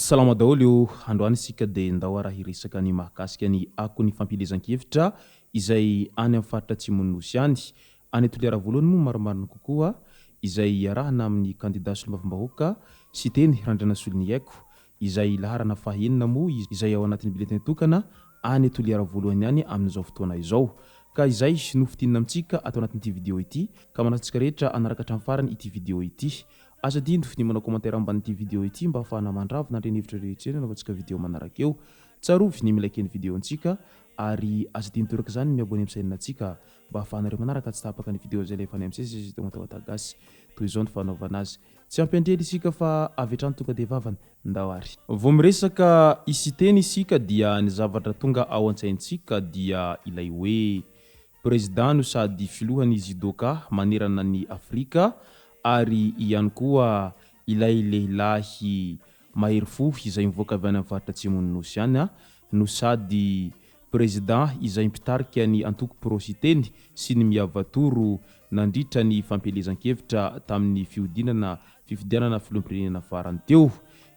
Salama daholo ô! Androany isika dia ndao ara hiresaka ny mahakasika ny akon'ny fampielezan-kevitra izay any amin'ny faritra atsimon'ny Nosy any. Any Toliara voalohany moa marimarina kokoa izay iarahana amin'ny kandida solombavambahoaka Siteny Randrianasoloniaiko izay laharana faha enina moa izay ao anatin'ny bulletin tokana any Toliara voalohany any amin'izao fotoana izao. Ka izay no fintinina amintsika ato anatin'ity video ity ka manasa antsika rehetra hanaraka hatramin'ny farany ity video ity. Aza adino ny manao commentaire ambanin'ity video ity mba ahafahana mandravona ireny hevitra rehetra ireny anaovantsika video manaraka eo. Tsarovy ny mi-like ny video ntsika ary aza adino toraka izany ny mi-abonner amin'ny chaîne ntsika mba ahafahanareo manaraka tsy tapaka ny video izay alefanay amin'ny sesy eto Matawatasy. Toy izao ny fanaovana azy. Tsy ampy andrely isika fa avy hatrany tonga dia vavany. Ndao ary. Vao miresaka i Siteny isika dia ny zavatra tonga ao an-tsaintsika dia ilay hoe Prezidà no sady filohan'ny Judoka manerana an'i Afrika ary ihany koa ilay lehilahy mahery fo izay mivoaka avy any amin'ny faritra atsimon'ny Nosy any no sady Prezidà izay mpitarika ny antoko Pro-Siteny sy ny Miavatoro nandritra ny fampielezan-kevitra tamin'ny fihodinana fifidianana filoham-pirenena farany teo.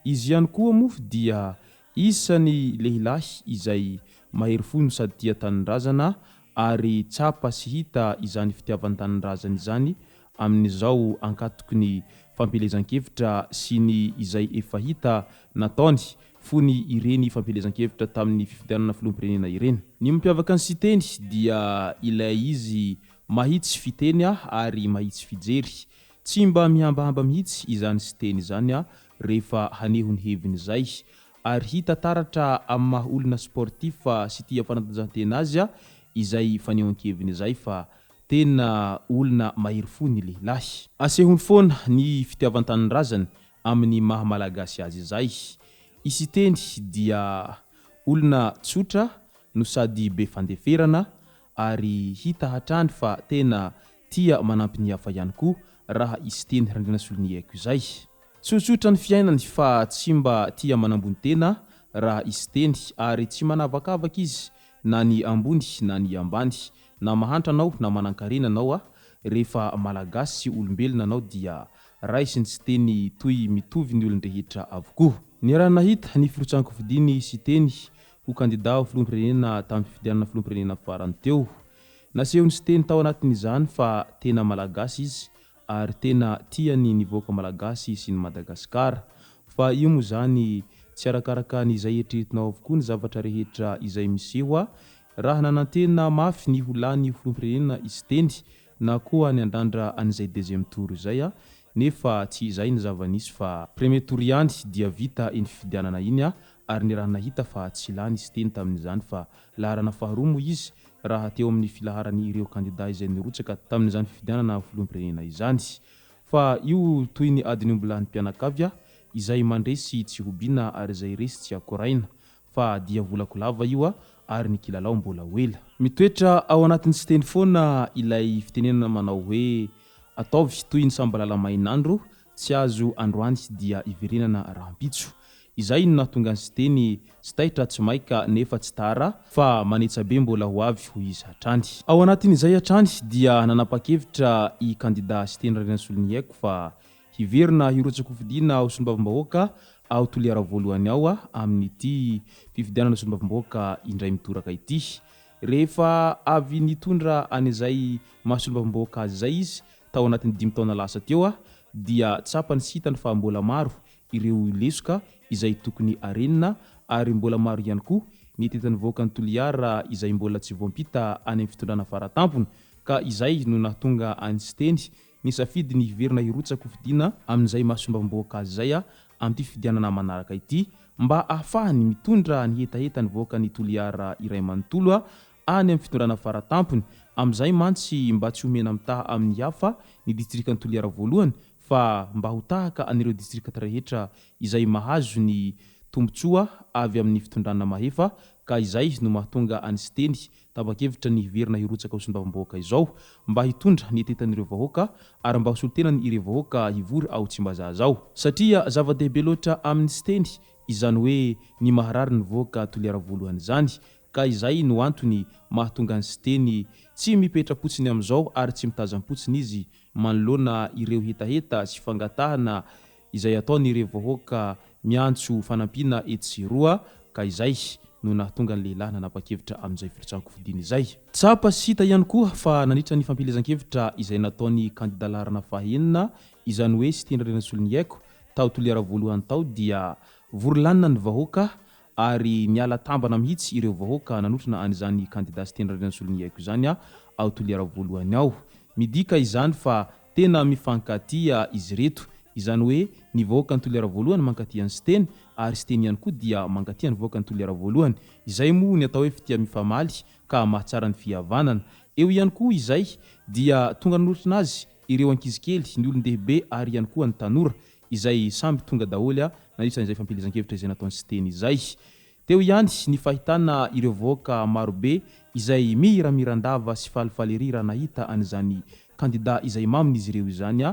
Izy ihany koa moa dia Isan'ny lehilahy izay mahery fo no sady tia tanindrazana ary tsapa sy hita izany fitiavan-tanindrazany izany amin'izao ankatoky ny fampielezan-kevitra sy ny izay efa hita nataony fony ireny fampielezan-kevitra tamin'ny fifidianana filoham-pirenena ireny. Ny mampiavaka an'i Siteny dia ilay izy mahitsy fiteny ary mahitsy fijery. Tsy mba mihambahamba mihitsy izany Siteny izany rehefa haneho ny heviny izay ary hita taratra amin'ny maha olona sportif sy tia fanatanjahantena azy izay fanehoan-keviny izay fa tena olona mahery fo ny lehilahy. Asehony foana ny fitiavan-tanindrazany amin'ny maha Malagasy azy izay. I Siteny dia olona tsotra no sady be fandeferana ary hita hatrany fa tena tia manampy ny hafa ihany koa raha i Siteny Randrianasoloniaiko izay. Tsotsotra ny fiainany fa tsy mba tia manambony tena raha i Siteny ary tsy manavakavaka izy na ny ambony na ny ambany, na mahantra anao na manankarena anao a, rehefa Malagasy sy olombelona anao dia raisin'i Siteny toy mitovy ny olon-drehetra avokoa. Niaraha-nahita ny firotsahan-kofidiny Siteny ho kandida ho filoham-pirenena tamin'ny fifidianana filoham-pirenena farany teo. Nasehon'i Siteny tao anatin'izany fa tena Malagasy izy ary tena tiany ny vahoaka Malagasy sy ny Madagasikara. Fa io moa izany tsy arakaraka ny izay eritreretinao avokoa ny zavatra rehetra izay miseho raha nanantena mafy ny ho lany ho filoham-pirenena i Siteny na koa niandrandra an'izay deuxième tour izay nefa tsy izay ny zava-nisy fa premier tour ihany dia vita iny fifidianana iny ary niaraha-nahita fa tsy lany i Siteny tamin'izany fa laharana faharoa moa izy raha teo amin'ny filaharan'ny ireo kandida izay nirotsaka tamin'izany fifidianana ho filoham-pirenena izany. Fa io toy ny adin'ny ombilahin'ny mpianakavy izay mandresy tsy hobiana ary izay resy tsy akoraina. Fa dia volako lava io ary ny kilalao mbola ho ela. Mitoetra ao anatin'ny Siteny foana ilay fitenenana manao hoe ataovy toy ny sambalala main'andro Tsy azo androany dia iverenana rahampitso. Izay no nahatonga an'i Siteny tsy taitra tsy maika nefa tsy tara fa manetsa be mbola ho avy hoy izy hatrany. Ao anatin'izay hatrany dia nanapa-kevitra i kandida Siteny Randrianasoloniaiko fa hiverina hirotsa-kofidina ho solombavambahoaka ao Toliara voalohany ao amin'ity fifidianana solombavambahoaka indray mitoraka ity. Rehefa avy nitondra an'izay maha solombavambahoaka azy izay izy Tao anatin'ny dimy taona lasa teo dia tsapany sy hitany fa mbola maro ireo lesoka izay tokony harenina ary mbola maro ihany koa ny tetan'ny vahoakan'i Toliara izay mbola tsy voampita any amin'ny fitondrana faratampony ka izay no nahatonga an'i Siteny nisafidy ny hiverina hirotsa-kofidina amin'izay maha solombavambahoaka azy izay amin'ity fifidianana manaraka ity mba ahafahany mitondra ny hetahetan'ny vahoakan'i Toliara iray manontolo any amin'ny fitondrana faratampony, amin'izay mantsy mba tsy ho mena-mitaha amin'ny hafa ny distrikan'i Toliara voalohany fa mba ho tahaka an'ireo distrikta rehetra izay mahazo ny tombontsoa avy amin'ny fitondrana mahefa ka izay no mahatonga an'i Siteny tapa-kevitra ny hiverina hirotsaka ho solombavambahoaka izao mba hitondra ny hetetan'ireo vahoaka ary mba ho solontenany ireo vahoaka hivory ao Tsimbazaza ao. Satria zava-dehibe loatra amin'i Siteny izany hoe ny maharary ny vahoaka Toliara voalohany izany Ka izay no antony mahatonga an'i Siteny tsy mipetra-potsiny amin'izao ary tsy mitazam-potsiny izy manoloana ireo hetaheta sy fangatahana izay ataon'ireo vahoaka miantso fanampiana etsy sy eroa ka izay no nahatonga ny lehilahy nanapa-kevitra amin'izay firotsahan-kofidiny izay. Tsapa sy hita ihany koa fa nandritra ny fampielezan-kevitra izay nataon'ny kandida laharana fahaenina, izany hoe Siteny Randrianasoloniaiko, tao Toliara voalohany tao dia vory lanina ny vahoaka ary niala tambana mihitsy ireo vahoaka nanotrona an'izany kandida Siteny Randrianasoloniaiko izany ao Toliara voalohany ao. Midika izany fa tena mifankatia izy ireto, izany hoe ny vahoakan'i Toliara voalohany mankatia an'i Siteny ary Siteny ihany koa dia mankatia ny vahoakan'i Toliara voalohany. Izay moa ny atao hoe fitia mifamaly ka mahatsara ny fihavanana. Eo ihany koa izay dia tonga nanotrona azy ireo ankizy kely, ny olon-dehibe ary ihany koa ny tanora izay samby tonga daholo nandritra izay fampielezan-kevitra izay nataon'i Siteny izay. Teo ihany ny fahitana ireo vahoaka marobe izay mimiramiran-dava sy falifaly ery raha nahita an'izany kandida izay mamin'izy ireo izany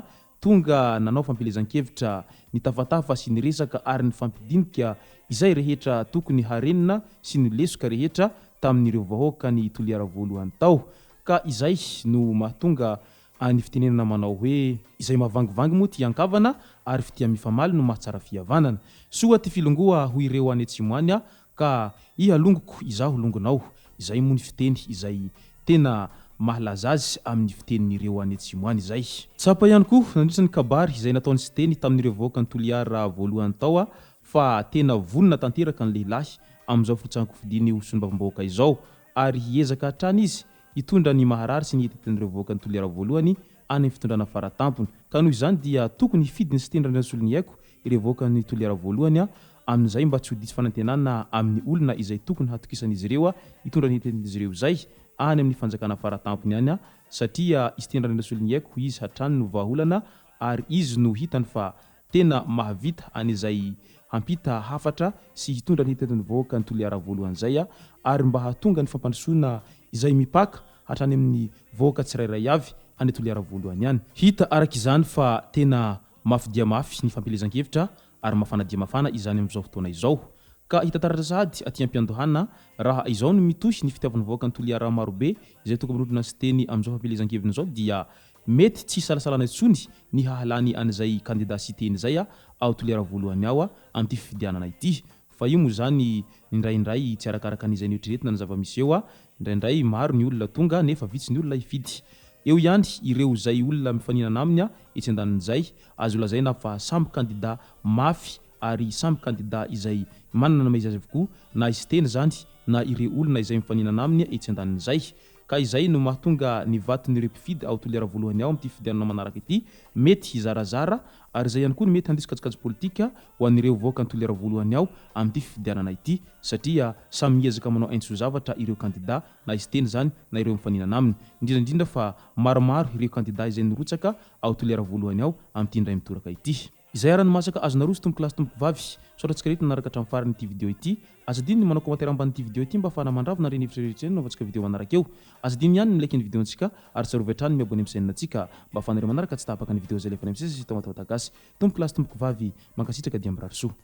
tonga nanao fampielezan-kevitra, nitafatafa sy niresaka ary nifampidinika izay rehetra tokony harenina sy ny lesoka rehetra tamin'ireo vahoakan'i Toliara voalohany tao. Ka izay no mahatonga Any fitenenana manao hoe, Izay mahavangivangy moa tia an-kavana ary fitia mifamaly no mahatsara fihavanana. Soa ty filongoa hoy ireo any atsimo any ka iha longoko izaho longonao. Izay moa ny fiteny izay tena mahalaza azy amin'ny fitenin'ireo any atsimo any izay. Tsapa ihany koa nandritra ny kabary izay nataon'i Siteny tamin'ireo vahoakan'i Toliara voalohany tao fa tena vonona tanteraka ny lehilahy amin'izao firotsahan-kofidiny ho solombavambahoaka izao ary hiezaka hatrany izy hitondra ny maharary sy ny hetahetan'ireo vahoakan'i Toliara voalohany any amin'ny fitondrana faratampony. Ka noho izany dia tokony hifidy ny Siteny Randrianasoloniaiko ireo vahoakan'i Toliara voalohany amin'izay mba tsy ho diso fanantenana amin'ny olona izay tokony hatokisan'izy ireo hitondra ny hetahetan'izy ireo izay any amin'ny fanjakana faratampony any satria i Siteny Randrianasoloniaiko izy hatrany no vahaolana ary izy no hitany fa tena mahavita an'izay hampita hafatra sy hitondra ny hetahetan'ny vahoakan'i Toliara voalohany izay ary mba hahatonga ny fampandrosoana izay mipaka hatrany amin'ny vahoaka tsirairay avy any Toliara voalohany any. Hita araka izany fa tena mafy dia mafy ny fampielezan-kevitra ary mafana dia mafana izany amin'izao fotoana izao. Ka hita taratra sahady aty am-piandohana raha izao no mitohy ny fitiavan'ny vahoakan'i Toliara marobe izay tokony mirondrona sy teny amin'izao fampielezan-keviny izao dia Mety tsy hisalasalana intsony ny hahalany an'izay kandida Siteny izay ao Toliara voalohany ao amin'ity fifidianana ity. Fa io moa izany indraindray tsy arakaraka an'izay noeritreretina ny zava-misy eo. Indraindray maro ny olona tonga nefa vitsy ny olona hifidy. Eo ihany ireo izay olona mifaninana aminy etsy andanin'izay. Azo lazaina fa samy kandida mafy ary samy kandida izay manana ny maha izy azy avokoa na i Siteny izany na ireo olona izay mifaninana aminy etsy andanin'izay. Ka izay no mahatonga ny vaton'ireo mpifidy ao Toliara voalohany ao amin'ity fifidianana manaraka ity mety hizarazara ary izay ihany koa no mety handiso kajikajy politika ho an'ireo vahoakan'i Toliara voalohany ao amin'ity fifidianana ity satria samy miezaka manao aintso-zavatra ireo kandida na izy tena izany na ireo mifaninana aminy indrindra indrindra fa maromaro ireo kandida izay nirotsaka ao Toliara voalohany ao amin'ity indray mitoraka ity. Izay ara ny masaka azo naroso tompoko lahy sy tompoko vavy. Misaotra antsika rehetra nanaraka hatramin'ny farany ity video ity. Aza adino ny manao commentaire ambanin'ity video ity mba ahafahana mandravona ireny hevitra rehetra ireny anaovantsika video manaraka eo. Aza adino ihany ny mi-like ny video ntsika ary tsarovy hatrany ny mi-abonner amin'ny chaîne ntsika mba ahafahanareo manaraka tsy tapaka ny video izay alefanay misesy eto Matamatagagasy. Tompoko lahy sy tompoko vavy, mankasitraka dia mirary soa.